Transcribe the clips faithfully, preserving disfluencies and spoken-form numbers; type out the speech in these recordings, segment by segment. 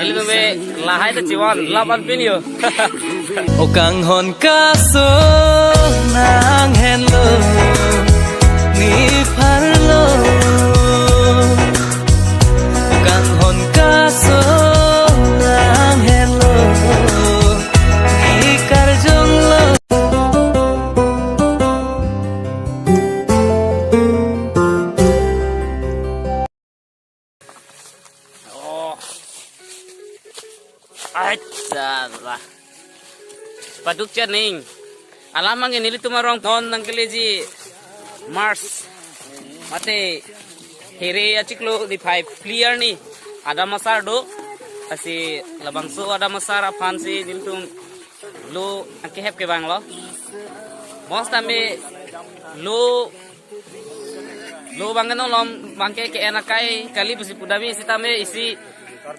Nelitum lahai ta chivan lapan pin yo. O kanghon kaso nang henlo, ni pharlo. O kanghon kaso nang henlo, ni karjonglo. Oh. Acha lah. Paduk chaning. Alam angin nelitum arong ton nangkeleji Mars. Mate here achiklo di five player ni. Adam asar do. Lasi labangso Adam asar aphan si nelitum lo nangkehep ke bang lo. Bos tame lo lo bang ke nolom bang ke ke-en akai kali pusi pudami sitame isi,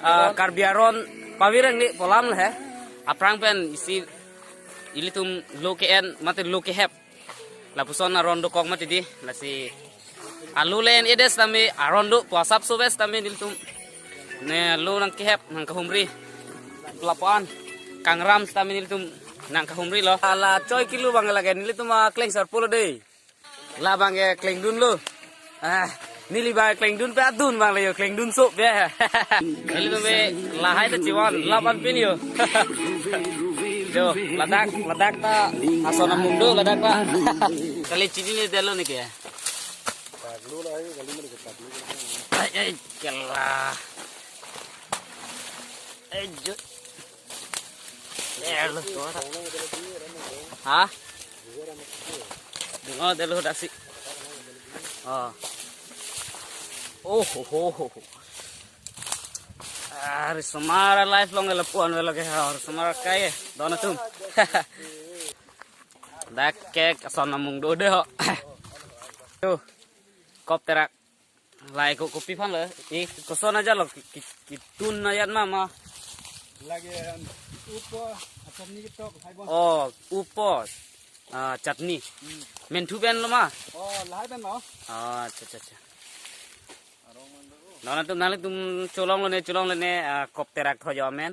ah, Karbi aron pavireng ni polam le he. Aphrang pen isi ilitum lo ke-en mate lo kehep. Lapuson aron dokok mati di, lasi alu len edes tame aron do puasap sobes tame nelitum ne lo nangkehep nangkahumri. Lapuan kangram tame nelitum nangkahumri lo. Ala choi kilo bang lake nelitum akleng sarpo lo dei. La bang ke klengdun lo. Ah, neli bang klengdun pe adun bang le yo klengdun so pe. Nelitum lahai ta chivan lapan pin yo. Jo, ladak, ladak ta ason amung do ladak ta. Kali chini ni delo ni ke. Ai, ai, kela. Ai, jo. Delo, ha? Dungo delo dasi. Oh. Oh, ho, ho, ho, ho. Ari osomar life long lapuan velo ke, ari osomar kai. Dona tum. Dak ke ason amung do de ho. Tuh. Kop terak. Lahai ko kopi aphan lo. Eh, koson aja lo ki, ki, kitun aja ma ma. Lake, um, upo, ah, chutney ketok, hai bos. Oh, upo. Ah, chutney. Hmm. Menthu pen lo ma? Oh, lahai pen lo. Ah, acha, acha, acha. Nona tum nangli tum cholong lo ne, cholong lo ne, ah, kop terak tho jo amen.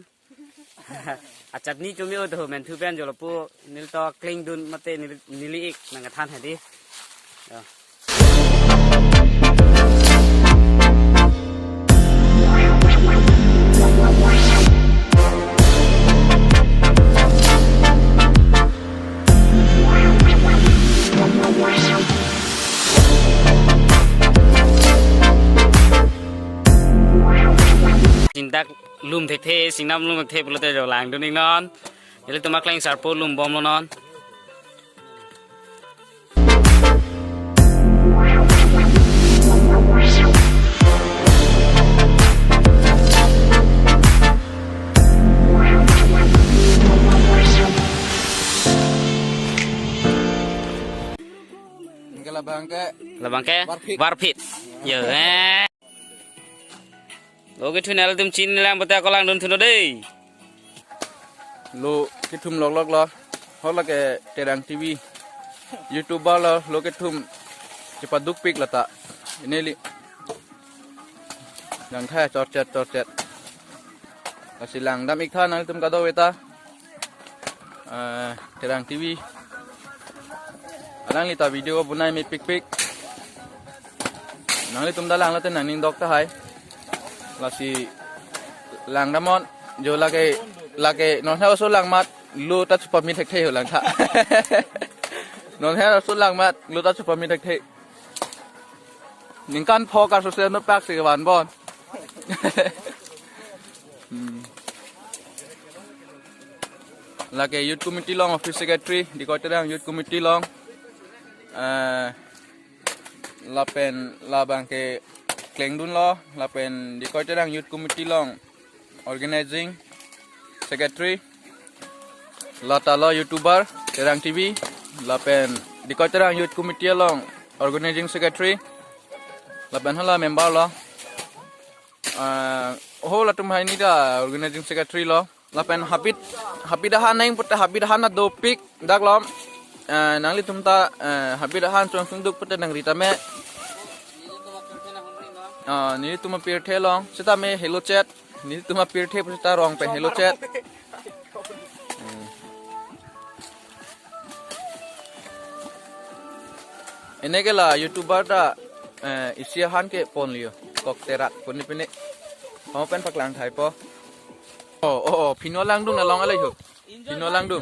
Achutney chumi o to menthu pen jolo pu neli to klengdun mate neli, neli ik nangkethan hadi. Ya. Sindak lum thekthe, singnam lum thekthe pulote jo langdun ik non. Nelitum akleng sarpo lum bom lo non. Anke labang ke. Labang ke? Varphit. Varphit. Yo, eh. Oke, channel tum chin lang bata kolang dun thuno dei. Lo kethum lok lok lo. Hala ke Terang T V. YouTuber lo, lo kethum chepaduk pik lata. Neli. Nangthai chorchet chorchet. Lasi langdam ik tha nangtum kado veta. Ah, Terang T V. Alangli ta video bonai mepik pik. Nanglitum ta lang lote nangning dok tahai. Lasi langdam non jo lake, lake non ha oso lang mat lo ta chupami thekthe ho langtha. Non ha oso lang mat lo ta chupami thekthe. Ningkan pho ka sose no pak si van bon. Hmm. Lake Youth Committee along Office Secretary, Dikoi Terang Youth Committee along. Eh, lapen labang ke klengdun lo, lapen Dikoi Terang Youth Committee along Organizing Secretary, lata lo YouTuber, Terang T V, lapen Dikoi Terang Youth Committee along Organizing Secretary, lapen hala member lo. Ah, ho latum hai ni ta Organizing Secretary lo. Lapen habit, habit ahan nang put habit ahan dopik dak lo. Eh, nanglitum ta, eh, habit ahan chong sung duk put nang rita me. Ah, nelitum apirthe along. Seta me hello chat. Nelitum apirthe pusita rong pen helo chet. Hmm. Ene ke la YouTuber ta, eh, isi ahan ke ponlo. Kok terak puni pini. Ho pen paklang thai po. Oh, oh, oh, Phino Langdung along alai ho. Phino Langdung.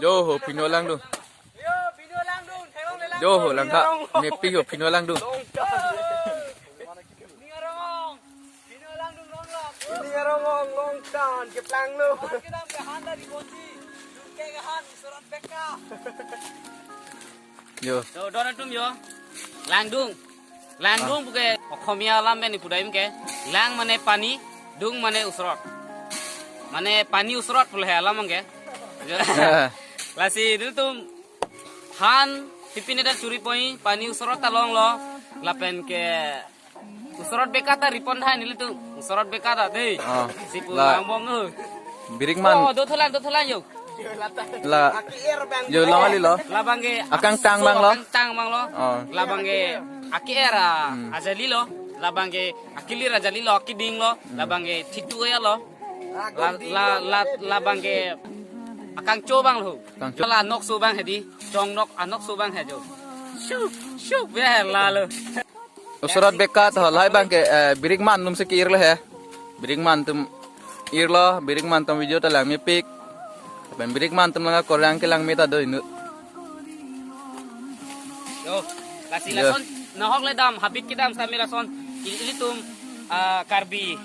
Jo ho, Phino Langdung. Jo ho, langtha. Nepi ho, Phino Langdung. Ini orang long long tan ke plang lo. Jo. So, don atum jo. Langdung. Langdung puke Oxomiya alam pen ipu dam ke. Lang mane pani, dung mane usrot. Mane pani usrot pulo he alam ke. Jo. Lasi nelitum han pipine ta churi poi, pani usrot ta longlo. Lapen ke usrot beka ta ripon thai nelitum. Usrot beka ta dei. Ah. Si pu la angbong nu. Birikman. Oh, dothulang, dothulang jo. La. Jo, long kali lo. Labang ke akangtang abanglo. Akangtang abanglo. Oh. Labang ke aker a, hmm, ajali lo. Labang ke akilir ajali lo, akiding lo. Hmm. Labang ke thitu ya lo. La, la, la, labang ke akangcho abanglo. Akangcho. La nokso abang hedi. Chong nok anokso abang he jo. Shuk, shuk, be la lo. Usrot beka to lahai abang ke, eh, birikman atum si ke-irlo he. Birikman atum irlo, birikman atum video ta langmepik. Pen birikman atum lang akorang ke langme ta do inut. Jo, lasi, jo, lason, nahok le dam, habit kedam sami lason, ili, ilitum, ah, Karbi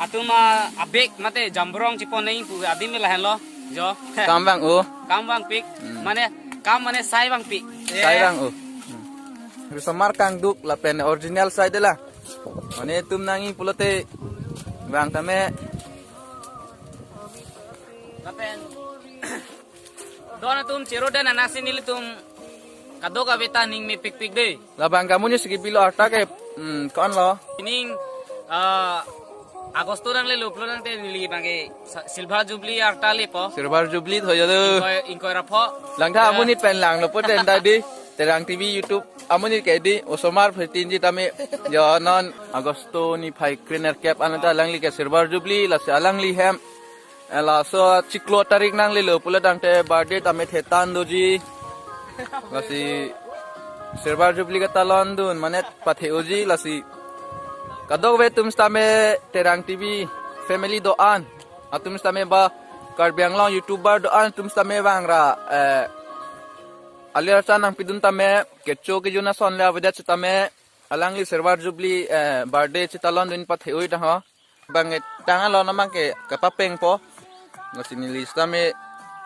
atum, ah, abek mate jambrong chipon neng pu adim lahenlo, jo. Kam abang o. Kam abangpik, hmm, mane, kam mane sai abangpik. Sai abang o. Hmm. Osomar kangduk lapen original sai de la. Mane itum nangji pulote vang tame. Lapen don atum chero den anasi nelitum kadokave ta ning mepikpik dei. Labang ke amonit si kebilo arta ke, hmm, ko-an lo. Ining, ah, Agosto nanglelo pulo tangte neli abang ke sa-, Silver Jubilee arta lepo. Silver Jubilee thoyo do. Ingkoi, ingkoi ra pho. Langtha, ya, amonit pen langlo po ten ta dei. Terang T V YouTube amonit ke dei, osomar phetin ji tame. Jo, non Agosto niphai krenerkep anat ta alangli ke Silver Jubilee, lasi alangli hem. Eh, laso chiklo tarik nanglelo pulo tangte birthday tame thetan doji. Lasi Silver Jubilee katalon dun mane pathe-oji lasi. Kadokave atum sitame Terang T V family do-an. Atum sitame ba Karbi Anglong YouTuber do-an atum sitame vangra, eh, alir asan nangpidun tame kecho kejun ason le avedet sitame alangli Silver Jubilee, eh, birthday chitalon dun pathe-oi tang ho. Abang ke tang alon abang ke kepapeng po. Lasi neli sitame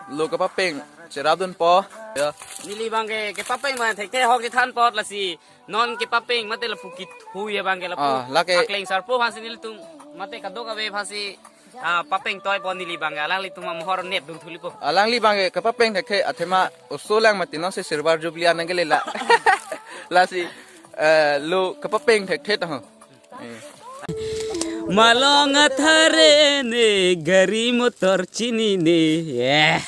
lo kepapeng cherap dunpo. Ya. Neli abang ke kepapeng abang thekthe ahok chethan apot lasi non kepapeng mate lapu kethu ya abang ke lapu. Ah, lake. Akleng sarpo aphansi nelitum mate kadokave aphansi, ah, papeng toi po neli abang ke alanglitum amohor nep dun thulipo. Alangli abang ke kepapeng thekthe athema oso lang mati non si Silver Jubilee anang ke lela. Lasi, eh, lo kepapeng thekthe tang ho. Eh. Malong athare ne gari motor chinine. Eh.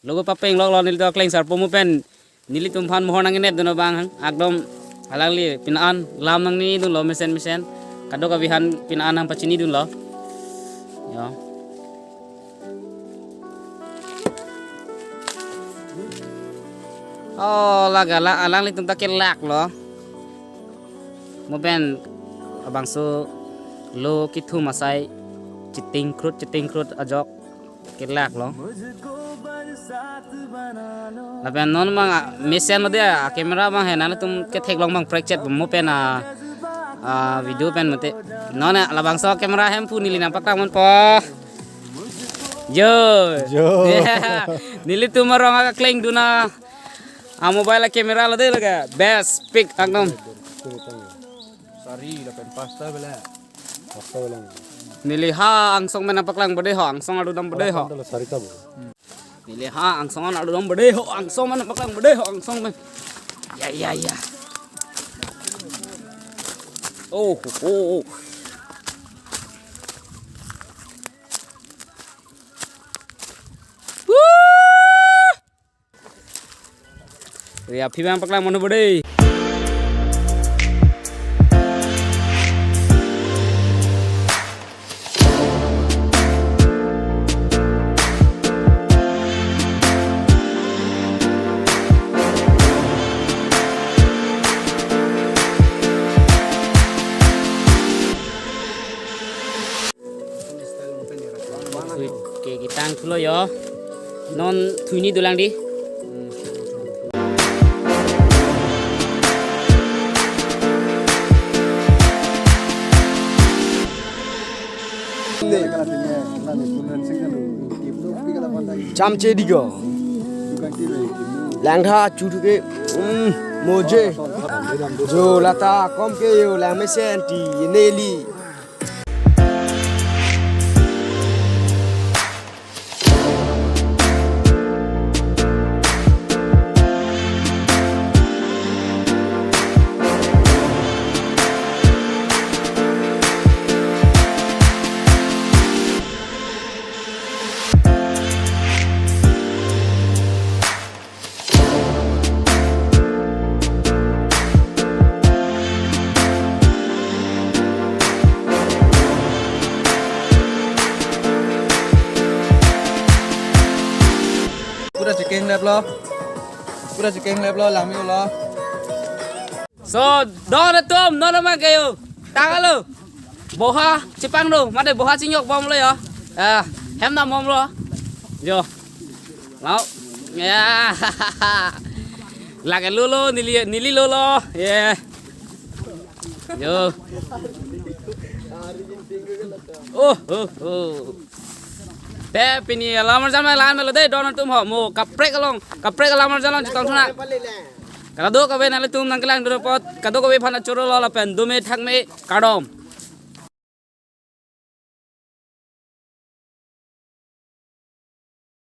Lo kepapeng lok lo nelitum akleng sarpo mo pen nelitum aphan mohor nangnep dun abang hang. Akdom alangli pin-an lam nangnidunlo mesen mesen. Kadokave aphan pin-an nangpachinidunlo. Jo. Oh, lake la, alanglitum ta kelak lo. Mo pen abangso lo kethum asai chiting krut, chiting krut ajok kelak lo. Lapen non abang, ah, mesen lo dei, ah, camera abang he nangtum ketheklong abang prekchet mo pen, ah, ah, video pen mate. Non, ah, labangso camera hem pu neli nangpaklang ponpo. Jo. Jo. Ya. Nelitum arong akleng dun a, ah, mobile camera lo dei lake. Best pic akdom. Sari lapen pasta bela. Pasta bela. Neli ha angsong pen nangpaklang bede ho, angsong arudam bede ho. Pasta bela sari ta bo. Neli ha angsong arudam bede ho, angsong pen nangpaklang bede ho, angsong pen. Ya, ya, ya. Oh, oh, oh. Woo! Ya, aphi abang paklang mano bede. Oke, ketang thulo yo. Non thu hini dolang dei. Chamche dei ko. Langtha chu thu ke. Hmm, moje. Jo lata kom ke yo lang mesen ti neli. Pura chekeng lep lo. Pura chekeng lep lo, langmi lo. So, don atum, non ma kayo. Tanglo. Boha chepanglo, mate boha chingjok bomlo yo. Ah, hem dam bomlo. Yo. Lao. Ya. Lake lolo, neli, neli lolo. Yeah. Yo. Oh, oh, oh. Te pini alam arjan ma la-an melo dei, don atum ho, mo kaprek along, kaprek alam arjan along chetong thunang. Kadokave nanglitum nangkelang dun apot, kadokave aphan choro lo lapen dome thakme kardom.